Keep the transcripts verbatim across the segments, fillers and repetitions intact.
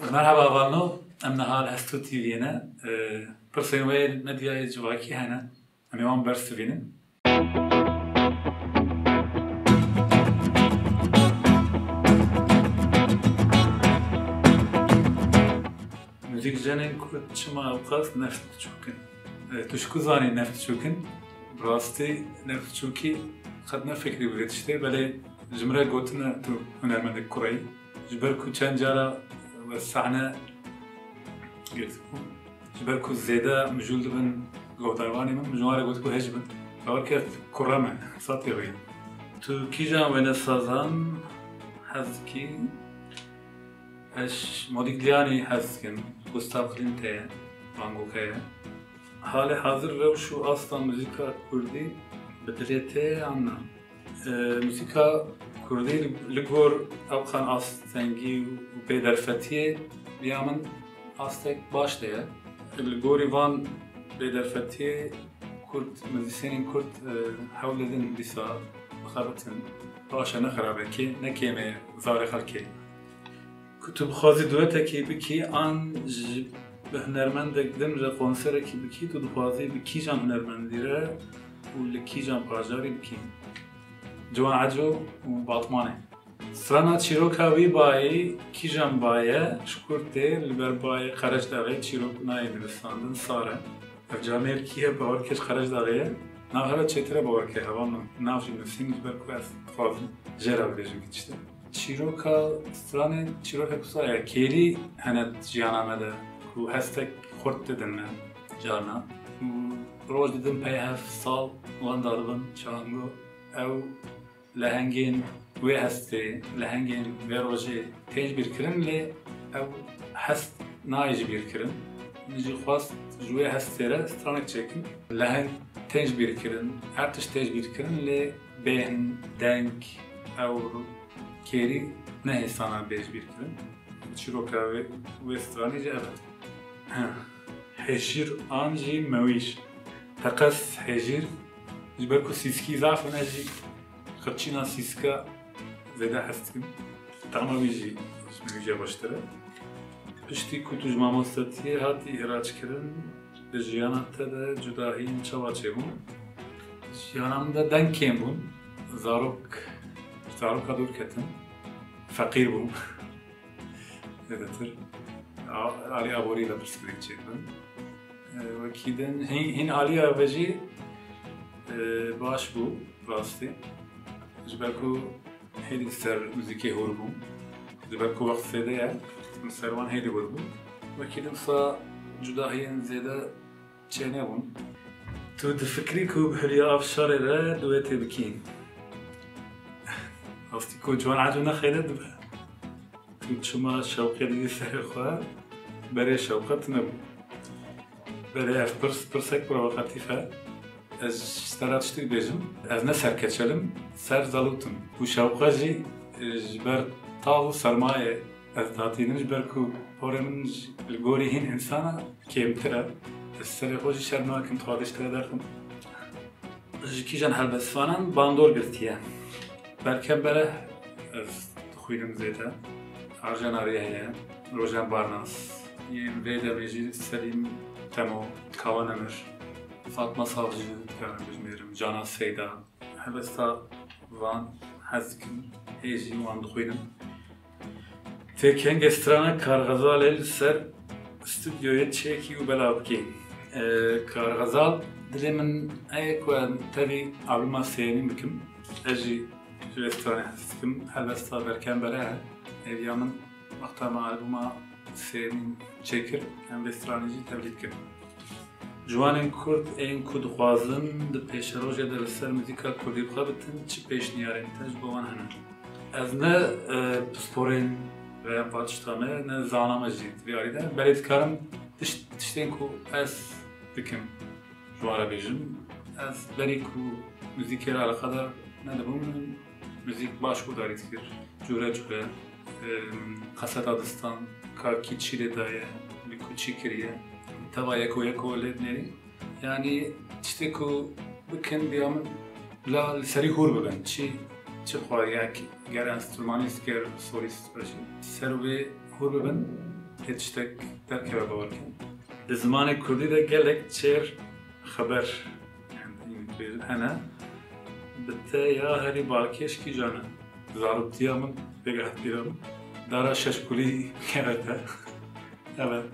Merhaba hevalno, em niha li Hesto T V'yê ne. Ee, pirsên wê medyayê civakî hene. Em ê wan bersivînin. Muzîkjenên Kurd çima ewqas neft biçûk in? E, tu ji ku zanî neft biçûk in? Bi rastî neft biçûkî qet nefikirî bi vê tiştê, belê ji min re gotine tu hunermendek kurê yî. Ji ber ku çend cara we sahne girtibû, ji ber ku zêde mijûl dibin guhdarvanê min, min ji wan re gotibû hej bin. Bawer ke kure me, satê wê. Tu kîjan wênesazan hez dikî? Ez Modîgliyanî hez dikim, Gustav Klimt heye, Van Gogh heye. Halê hazir rewş û asta muzîka kurdî bi dilê te ye yan na? E, muzîka kurdî li, li gor ewqan astengî û bêderfetiyê ya min astek baş de ye. Li gorî van bêderfetiyê Kurd, muzîsyenên Kurd, e, hewl didin dîsa bixebitin. Baş e, ne xirab e, kê-, ne kêm e zarê xelkê. Ku tu bixwazî duetekî bikî an ji bi hunermendek din re konserekî bikî, tu dixwazî bi kîjan hunermendî re û li kîjan bajarî bikî? Ciwan Eco û Batmanê. Strana çîroka wî bayî kîjan baye, ji kur tê, li ber bayê Qerecdexê çîrok nayê nivîsandin, sar e. Ev camêr kî ye, bawer ke ji Qerecdexê ye? Nav here çêtir e, bawer ke, heval min. Nav jî nivîsîn, ji ber ku ez dixwazim jê re bibêjim vî tiştê. Çîroka stranê, çîrokek wisa ye. Kêlî hene di jiyana me de ku hestek xurt didin me carna. Û roj didin pey heft sal wenda dibin çi ango. Ew lehengên wê hestê, lehengên vê rojê têj bîrkirin, lê ew hest nayê ji bîrkirin. Min jî xwest ji wê hestê re stranek çêkim. Leheng têj bîrkirin, her tişt têj bîrkirin, lê bêhn, deng, ewr, kêrî nehêsana bê ji bîr kirin. Çîroka wê, wê stranî jî ev e. Heh. Hêşîr an jî mewîj. Teqez hêşîr, ji ber ku sîskî zaf in, ez jî qirçîna sîska zêde hez dikim. Tama wî jî ji mewîjê xweştir e. Piştî ku tu ji mamostetiyê hatî îhrac kirin, di jiyana te de cudahiyên çawa çêbûn? Jiyana min de deng kêm bûn. Zarok, zaroka dûr ketin. Feqîr bûm. Zêdetir. A-, alî aborî de pirsgirêk çêdibin. E, wekî din, hîn, hîn aliya ve jî, e, baş bû, rastî. Ji ber ku hêdî ser muzîkê hûr bûm. Ji ber ku wext zêde ye, min ser wan hêdî hûr bûm. Wekî din wisa cudahiyên zêde çênebûn. Tu difikirî ku bi Hülya Avşarê re duetê bikî? Rastî ku Ciwan Eco nexêne dibe. Tu çima şewqê didî serê xwe? Berê şewqe tune bû. Berê ev pirs, pirsek provokatîf e. Ez ji te re tiştek bêjim. Ez ne serkeçel im, ser zelût im. Û şewqe jî, e, ji ber tav û sermayê ez datînim, ji ber ku porê min ji, li gorî hîn însana kêmtir e. Ez serê xwe jî şerm nakim, dixwazim ji te re derxim. Ji kîjan helbestvanan bandor girtiye? Berkem Bereh ez dixwînim zêde. Arjen Arî heye, Rojen Barnas. Yên vê demê jî Selîm Temo, Kawa Nemir, Fatma Savcı, dikarim bijmêrim, Cana Seyda. Helbesta van hez dikim, hê jî wan dixwînim. Tê kengê strana Karxezalê li ser stûdyoyê çêkî û belav bikî. E, Karxezal dilê min heye ku em tevî albûma sêyemîn bikim. Ez jî ji vê stranê hez dikim. Helbesta Berkem Bereh e. Hêviya min wexta me albûma sêyemîn çêkir, em vê stranê jî tevlî dikin. Ciwanên Kurd ên ku dixwazin di pêşerojê de li ser muzîka kurdî bi xwe bitin, çi pêşniyarên te ji bo wan hene? Ez ne, e, pisporên ve yan va tişta me, ne zana me jî di vê alî de. Belê dikarim tişt-, tiştên ku ez dikim ji wan re bêjim. Ez berî ku muzîkê re eleqedar nedibûm, muzîk baş guhdarî dikir. Cûre cûre, em, qeseta distan, ka kî çi lê daye, li ku çi kiriye. Teva yeko yeko lê dinêrî. Yanî tiştê ku bikin, diya min bila li serî hûr bibin. Çi, çi xwariyek, ger enstrûmanîst, ger solîst be jî. Ser wê hûr bibin. Hê tiştek derkeve bawer kin. Di zimanê kurdî de gelek çêr xeber, yani, hene. Bi te ya herî balkêş kîjan e? Zaroktiya min pêk hat bîra min. Dara şeşkulî kevete. Evet.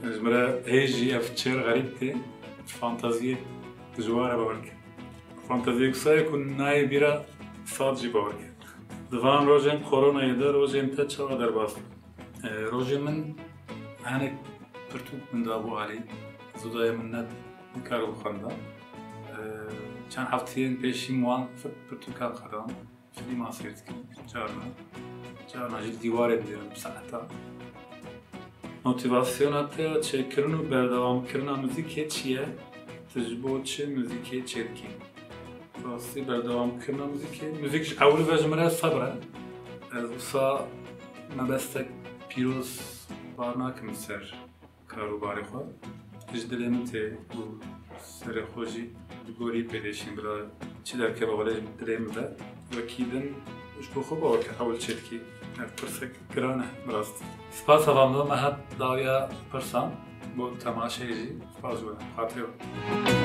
Ji min re hê jî ev çêr xerîb tê. Fantaziyê dijwar e bawer kin. Fantaziyê wisa ye ku nayê bîra sed jî bawer kin. Di van rojên koronayê de rojên te çawa derbas bûn? E, rojên min hinek pirtûk min dabû alî. Zûdayê min ne, nikaribû xwenda. E, çend hefteyên pêşî min wan pirtûkan xwedan. Fîlman seyr dikim carna. Carna jî li dîwarê dinêrim bi saeta. Motivasyona te ya çêkirin û berdewamkirina muzîkê çi ye? Tu ji bo çi muzîkê çêdikî? Rastî berdewamkirina muzîkê. Muzîk ji ewil ve ji min re sebr e. Ez wisa mebestek pîroz bar nakim li ser kar û barê xwe. Ji dilê min tê û serê xwe jî bi gorî pê dêşîn bila çi derkeve xwelê ji dilê min ve. Wekî din ji bo xwe bawer ke ewil çêdikî. Ev pirsek giran e bi rastî. Spas hevalno, me hat dawiya pirsan bo temaşeyê jî. Spas ji we. Xatirê we.